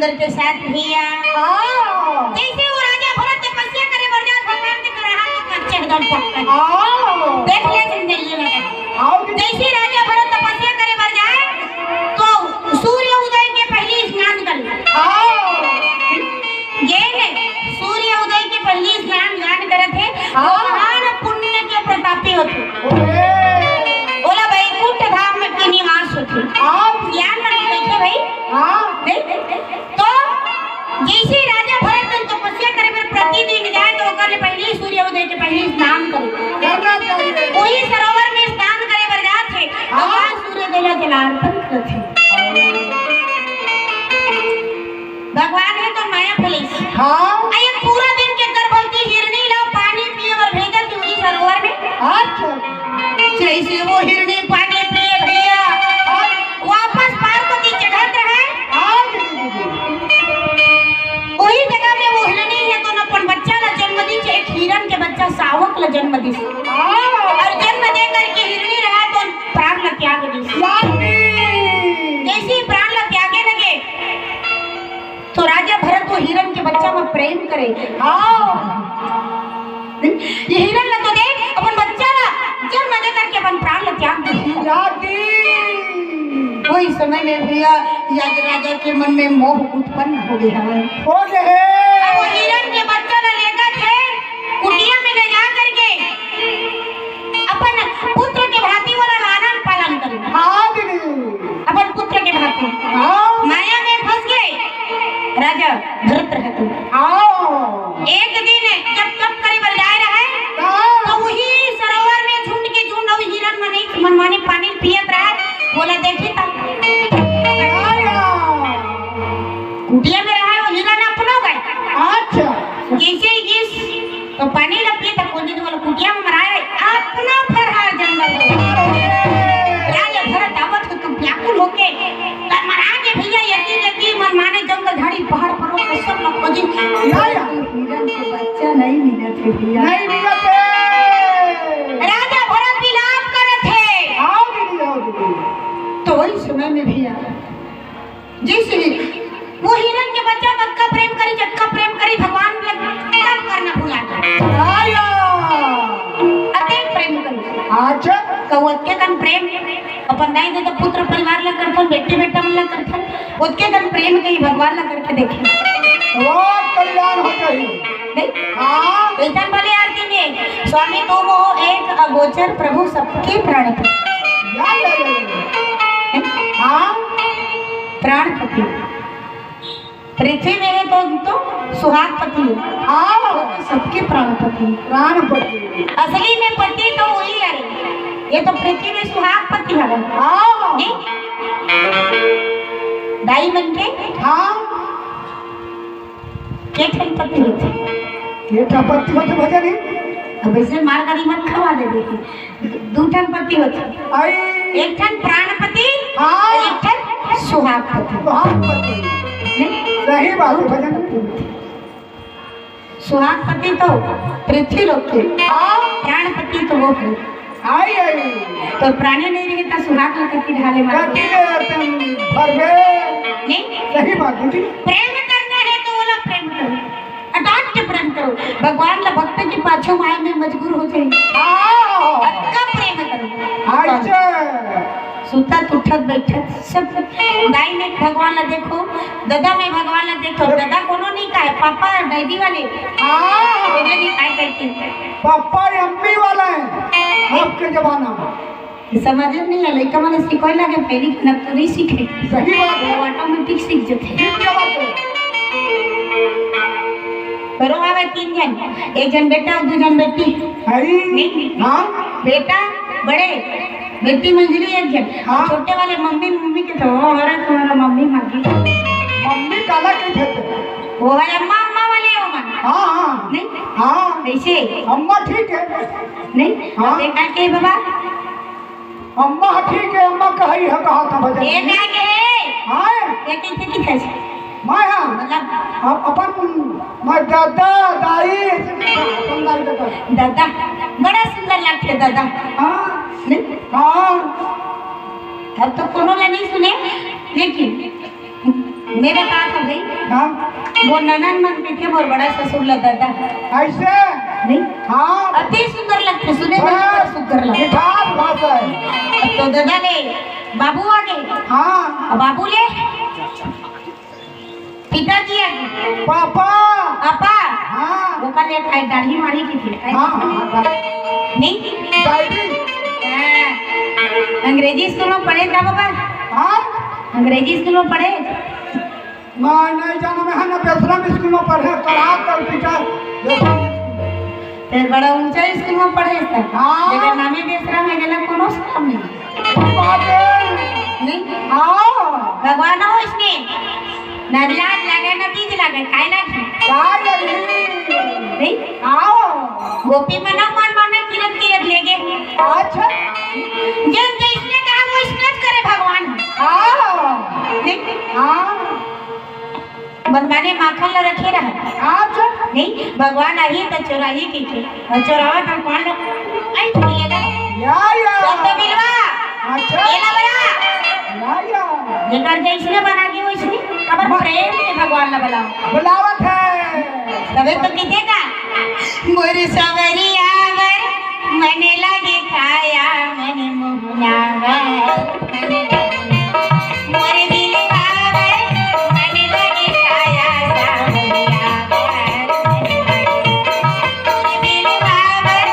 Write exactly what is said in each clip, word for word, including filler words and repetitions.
करके साथ भैया। हाँ। जैसे वो राजा भरत तपस्या करे बर जात, भगवान के करा हाथ में कच्चे एकदम पक्का। हाँ। देख ले जिंदगी में। हाँ। जैसे राजा भरत तपस्या करे बर जाए, तो सूर्य उदय के पहले स्नान कर ले। हाँ। ये ने, सूर्य उदय के पहले स्नान दान करत हे, हाँ। महान पुण्य के प्रतापी होथे। ओए। ओला वैकुंठ धाम में के निवास होथे। हाँ। ज्ञान मन देखे भाई। हाँ। देख, तो जैसे राजा भरत मन तपस्या करे बर प्रतिदिन जाए, तो ओकर ले पहले सूर्य उदय के पहले स्नान करे। करना चाहिए। वही सरोवर में स्नान करे बर जात हे, हाँ। भगवान सूर्य देव ला जलार्पण करत हे। भगवान हे तो माया फैलाइस। हाँ। आ ये पूरा दिन के गर्भवती हिरनी ला पानी पिए बर भेजत हे उही सरोवर में। अच्छा। जैसे वो हिरनी पानी पिए भैया, हाँ। वापस पार्वती चढ़त रहे। हाँ, जी, जी, जी। वही जगह में वो हिरनी हे तो अपन बच्चा ला जन्म दिस, एक हिरण के बच्चा सावक ला जन्म दिस। हाँ। और जन्म दे करके हिरनी रहा तो प्राण ला त्याग दिस। त्याग दिस। जैसे ही प्राण ला त्यागे लगे, तो राजा भरत वो हिरण के बच्चा में प्रेम करे। हाँ। ये हिरण ला तो देख, अपन बच्चा ला जन्म दे करके अपन प्राण ला त्याग दे। त्याग दे। वही समय में भैया, यज राजा के मन में मोह उत्पन्न हो गया है। हो गए। अब वो हिरण के बच्चा ला लेकर थे, कुटिया में ले जा करके अपन पुत्र के भांति वाला लालन पालन करे। हाँ दीदी। अपन पुत्र के भांति। हाँ। माया में फंस गए राजा भरत रहते। हाँ। एक दिन जब तप करे बर जाए रहे, हाँ। तो वही सरोवर में झुंड के झुंड और हिरण मने मनमाने पानी पियत रहे। बोला, देखी तब। हाँ यार। कुटिया में रहा है वो हिरण अपनो गए। अच्छा। जैसे ही गिस तो पानी ला पिए त कोनी वाला कुटिया में मराए अपना फरहार जंगल में। राजा भरत आवत हो तो व्याकुल होके त मरा के भैया यति यति मनमाने जंगल झाड़ी पहाड़ पर्वत के सब लोग खोजी। नहीं यार। हिरण के बच्चा नहीं मिलत हे भैया। नहीं मिलत हे। राजा भरत विलाप करत हे। आओ दीदी, आओ दीदी। तो वही समय में भैया जैसे वो हिरण के बच्चा बक्का प्रेम करी, जक्का प्रेम करी, भगवान ले तब करना भुला गया। आया। अतेक प्रेम करी। अच्छा। तो ओतके कन प्रेम अपन दाई ददा पुत्र परिवार ला करथन, बेटी बेटा मन ला करथन, ओतके कन प्रेम कहीं भगवान ला करके देखे। वो कल्याण हो जाही। नहीं? हाँ। तो इतन भले आरती में, स्वामी तुम हो एक अगोचर, प्रभु सबके प्राणपति। या, या, या, या। हाँ। प्राणपति। पृथ्वी में है तो, तो सुहागपति है। हाँ। वो तो सबके प्राणपति है। प्राणपति। असली में पति तो वही है। ये तो पृथ्वी में सुहागपति है। हाँ। नहीं? दाई मन के? हाँ। के ठन पति होथे? के ठन पति होथे भजन ही? अब ऐसे मार गाड़ी मत खवा दे देखी। दू ठन पति होथे। आई। एक ठन प्राणपति, हाँ। एक ठन सुहागपति। सुहागपति। नहीं? सही बात है भजन। सुहागपति तो पृथ्वी लोक के, हाँ। प्राणपति तो वो है। आई, आई। तो प्राणी नहीं रहे तो सुहाग ला कति ढाले मार। कति ले तुम भरबे। नहीं? सही बात है जी। प्रेम करना है तो ओला प्रेम करो, अटूट प्रेम करो। भगवान ला भक्त के पाछू माय में मजबूर हो जाए। हाँ। अतका प्रेम करो। अच्छा। सुतत उठत बैठत सब दाई में भगवान ला देखो, ददा में भगवान ला देखो। ददा कोनो नहीं कहे, पापा डैडी वाले। हाँ। कोनो नहीं कहे कहते। पापा अम्मी वाला है आपके जमाना में। ये समझ में नहीं है, लइका मन सिखाए लगे, पहली नक तो नहीं सीखे। सही बात है। वो ऑटोमेटिक सीख जाते हैं। सीख जाते हैं। घरो आवे तीन जन, एक जन बेटा और दू जन बेटी। अरे, नहीं। हाँ। बेटा बड़े, बेटी मंझली एक जन। हाँ। छोटे वाले मम्मी, मम्मी के तो, "ओ, हमारा तुम्हारा मम्मी मांगी।" मम्मी काला के थे तो? वो है अम्मा, अम्मा वाले हो मन। हाँ, हाँ। नहीं? हाँ। कैसे? अम्मा ठीक है। नहीं? हाँ। बेटा के बाबा? अम्मा ठीक है, अम्मा कही है, कहा था भजन। ये क्या के? हाँ। ये किथे किथे? मैं हाँ। मतलब? अब अपन, मैं दादा, दाई, अपन दाई दादा। दादा, बड़ा सुंदर लगते दादा। हाँ। नहीं? हाँ। अब तो कोनो ला नहीं सुने, लेकिन मैं बतात हँव भाई। हाँ। मोर ननद मन कहिथे मोर बड़ा ससुर ला ददा। अइसे? नहीं? हाँ। अति सुंदर लगथे, सुने में बड़ा सुंदर लगथे। मिठास भाषा हे। अब तो ददा ले बाबू आगे। हाँ। अब बाबू ले पिताजी आगे। पापा। पापा। हाँ। ओकर ले खाए दाढ़ी माढ़ी की थी। हाँ, हाँ, हाँ। नहीं? दाढ़ी। हाँ। अंग्रेजी स्कूल में पढ़े का बाबा? हाँ? अंग्रेजी स्कूल में पढ़े? मैं नहीं जाना, मैं है ना बेसरम स्कूल में पढ़े, करा कर टीचर। बेसरम स्कूल। फिर बड़ा ऊंचा स्कूल में पढ़े सर। हाँ। जेकर नामे बेसरम हे, जेला कोनो शरम नहीं। बाबे। नहीं? हाँ। भगवान हो इसने। न लाज लागे, न बीज लागे, खाए लागे। खाए लागे। नहीं? हाँ। गोपी मन मन मन किरत किरत लेगे। अच्छा। जब जैसने कहा, वैसने करे भगवान। हाँ। नहीं? हाँ। मनमाने माखन ल रखे रहा। अच्छा। नहीं, भगवान आही त चोराही कहिथे। अउ चोरावत भगवान ल ऐंठ लिया ना। या, या। जब तो मिलवा। अच्छा। ये ला बला। या, या। जेकर जैसने बना के वैसने, काबर प्रेम से भगवान ल बलाओ। बुलावत हे। तबे तो कहिथे का? मोर सवरिया बर मन लगे काया, मन मोहना बर मन लगे। मोर दिलवा बर मन लगे काया, सावरिया बर मन लगे। मोर दिलवा बर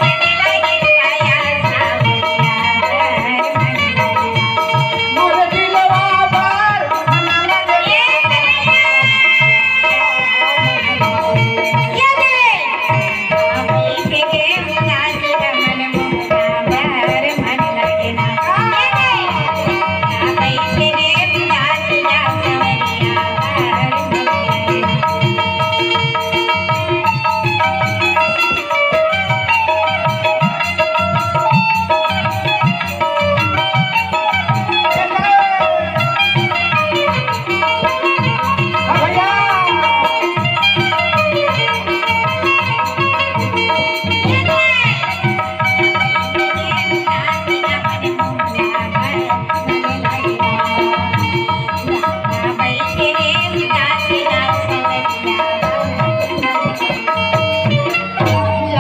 मन लगे काया, सावरिया बर मन लगे। मोर दिलवा बर मन लगे।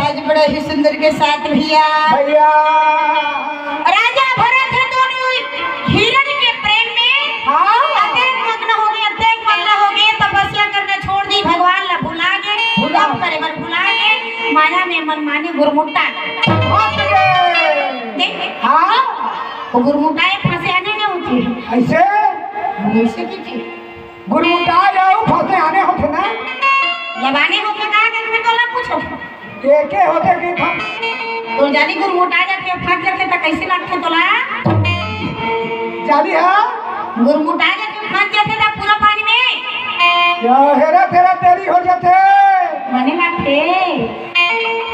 आज बड़ा ही सुंदर के साथ भैया। भैया। राजा भरत हे दोनों हिरण के प्रेम में हाँ। अतेक मग्न हो गे, अतेक मग्न हो गे, तपस्या करना छोड़ दी, भगवान ला भुला गे, भुला। तप करे बर भुला गे, माया में मनमाने गुरमुट्टा। फंस गे। देख, हाँ। वो गुरमुट्टा हे, फंसे आने नहीं होते। अइसे? अइसे की थी? गुरमुटा जाओ, फंसे आने होथे ना। जब आने होथे का, देख में तोला पूछो। के, के होथे के था? तो जानी गुरमुटा जाथे, फंस जाथे त कइसे लागथे तोला? जानी हा? गुरमुटा जाथे, फंस जाथे त पूरा पानी में। या हेरा फेरा तेरी हो जाथे। मने लागथे।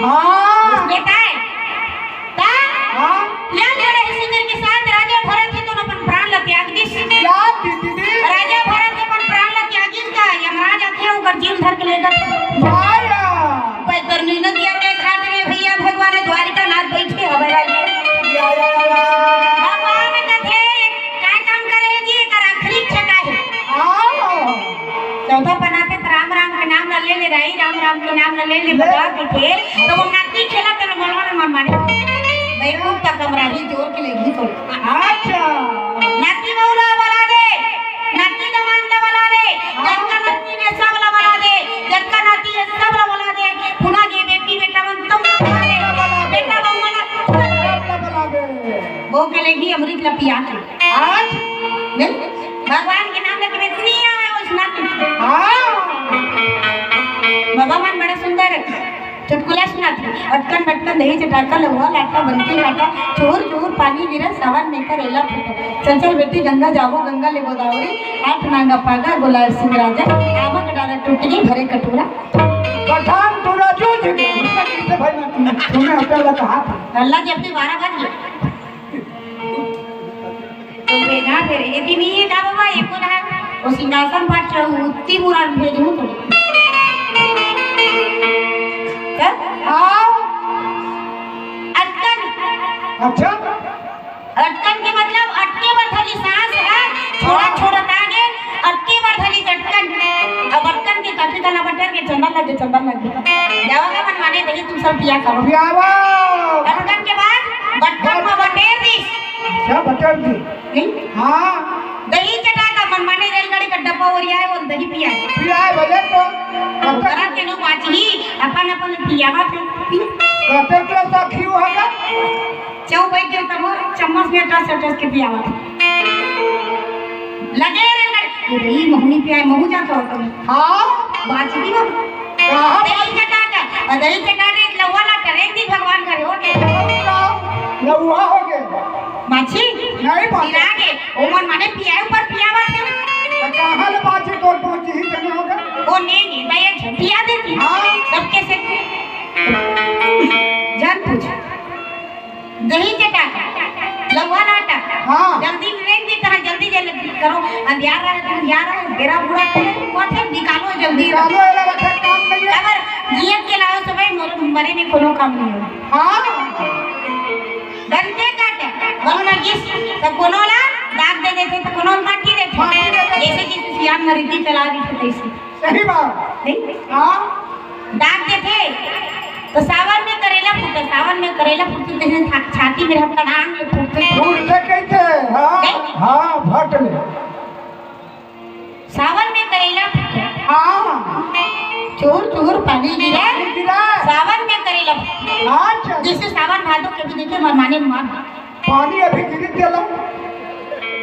हाँ। उसमें का हे? त हाँ। लाल घोड़ा ही सुंदर के साथ राजा भरत हे तो अपन प्राण ला त्याग दिस। त्याग दी दीदी। राजा भरत हे अपन प्राण ला त्यागिस का यमराज आथे ओकर जीव धर के लेगत। भाया। पैतर नींद दिया के घाट में भैया भगवान द्वारिका नाथ बैठे हवे राजा। या, या, या। भगवान कथे, "काय काम करे जी, एकर आखिरी इच्छा का हे?" हाँ। चौथा पन्ना पे राम राम के नाम ला ले ले रही, राम राम के नाम ला ले ले ले। बता देखे, तो वो नाती खेला तेरे मनवा ने मन माने। बैकुंठ का कमरा ही जोर के ले गई तो। अच्छा। नाती बउला बला दे, नाती दमान ला बला दे, जतका नाती ने सब ला बला दे, जतका नाती हे सब ला बला दे, पुना के बेटी बेटा मन तुम ला बला दे, बेटा बहू मन ला सब ला बला दे। वो के ले गई अमृत ला पिया के। आज? नहीं? भगवान के नाम लेके मैं इतनी आवे वो सुनाती। हाँ। बाबा मन बड़ा सुंदर चुटकुला सुनाते। अटकन बटकन दही चटाका लहुआ लाटा बनके काटा, चोर चोर पानी गिरा सावन में कर एला फूटा। चल चल बेटी गंगा जाबो गंगा ले गोदावरी, आठ नांगा पागा गोलाल सिंह राजा, आमा का डारा टूट गई भरे कटोरा। पठान टूरा जो जी, उसका किससे भाई मैं तुम्हें हटा लगा हाथ। अल्लाह जी अपनी बारह बज गई। तो भेजा फिर, यदि नहीं है का बाबा, एको ना, वो सिंहासन पर चढ़, उत्ती मुरान भेजू तो। हाँ? अटकन। अच्छा? अटकन के मतलब अटके बर धरी सांस हे, छोड़ा छोड़ा तागे, के चंदन लगे, चंदन लगे। जावा का मनमाने दही तुम सब पिया करो। पियावा। बटकन के बाद बटकन में बटेर दी। अच्छा, बटेर दी। नहीं? हाँ। दही चटा का मनमाने रेलगाड़ी का डब्बा ओरिया है, वो दही पिया है। पिया है भले तो। कब तक? करत के नो बाची, अपन अपन पियावा थे। कब तक के साखी हो गया? चौ बैठ गए तब वो चम्मच में टस टस के पियावा थे। लगे रेलगाड़ी, ये दही महू नहीं पिया है, महू जा तो तुम। हाँ। बाची दी वो। कहाँ? दही चटा का, और दही चटा के एक लौवा ला टरेक दी भगवान करे, हो गए। लौवा हो गए। बाची? नहीं बाची। सिरा के, ओ मनमाने पिया है, ऊपर पियावा थे। तो कहाँ ले बाची तोर बाची ही जगह हो गए? वो नहीं, नहीं, मैं ये झटिया देती। हाँ। सबके से। जान पूछ। दही चटा, लौवा लाटा। हाँ। जल्दी रेंग दी तरह, जल्दी जल्दी करो। अंधियार रहे, तुम अंधियार रहे, बेरा बुरा करे, वो थे निकालो जल्दी। निकालो, एला रखे काम नहीं है। काबर जियत के लाओ सबे, मोर मरे में कोनो काम नहीं हो। हाँ। गंदे काटे, वरना जिस, तो कोनो ला दाग दे देते, तो कोनो ला माटी देते। माटी दे देते। जैसे कि सियान मरीजी चला दी थी तैसे। सही बात। नहीं? हाँ। दाग देथे, तो सावन में करेला फूटे, सावन में करेला फूटे, तेने छा-, छाती में रहता डांग में फूटे। फूटते कैसे? हाँ, नहीं? हाँ, फट ले। सावन में करेला फूटे। हाँ। चुहुर चुहुर पानी गिरे, पानी गिरे। सावन में करेला फूटे। अच्छा। जैसे सावन भादो के भी देखे, माने मार। पानी अभी गिर चला।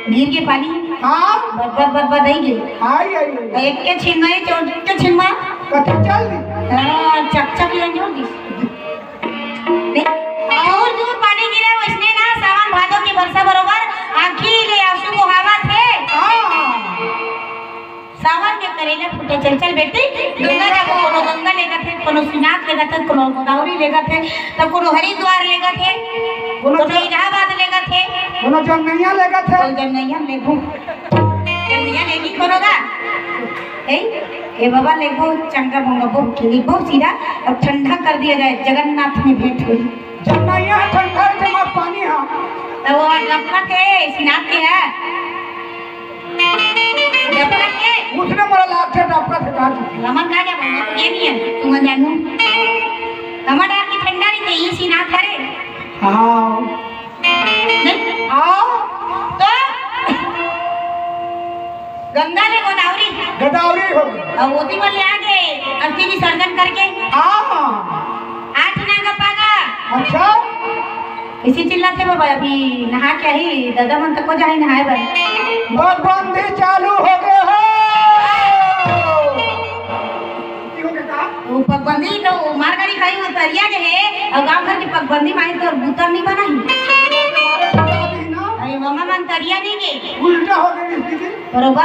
गिर के पानी? हाँ। बद, बद, बद, बद, आई गे। आई, आई, आई। एक के छिन में, चौक के छिन में। कथी चल दी? हाँ, चक, चक ले जोर दी। नहीं? जोर, जोर पानी गिरे, वैसने ना, सावन भादो के बरसा बरोबर, आँखी ले आंसू बोहावत हे। हाँ। सावन में करेला फूटे, चल चल बेटी, गंगा जाबो, कोनो गंगा लेगथे, कोनो सीनाथ लेगथे, कोनो गोदावरी लेगथे, त कोनो हरिद्वार लेगथे, कोनो कोनो ज- इलाहाबाद लेगथे, कोनो जमनैया लेगथे। कोनो जमनैया लेबो, जमनैया लेगी कोनो गा? ए, ए बाबा लेबो, चंगा मंगा बोह के लेबो सीधा, अब ठंडा कर दिया जाए, जगन्नाथ में भेंट हुई। जमनैया ठंडा है, जमा पानी है। त वो डबका के, सीनाथ के है? डबका के? उसने मोला लागथे डबका से कहा। हमन का जाबो? ये नहीं है, तुम जानू। हमर डर की ठंडा नहीं चाहिए, सीनाथ हरे। हाँ। नहीं? हाँ। तो गंगा ले गोदावरी। गोदावरी हो गई। अब ओती मन ले आगे अस्थि विसर्जन करके। हाँ। आठ नागा पागा। अच्छा। इसी चिल्लाथे बाबा, अभी नहा के ही दादा मन तक को जाए नहाए बर। पगबंदी चालू हो गए हो। वो पगबंदी तो मार गाड़ी खाई, वो तरिया जे है, और गांव घर की पगबंदी माई तो बूता नहीं बना ही। अरे मामा मन तरिया नहीं गए। उल्टा हो गई स्थिति। बरोबर।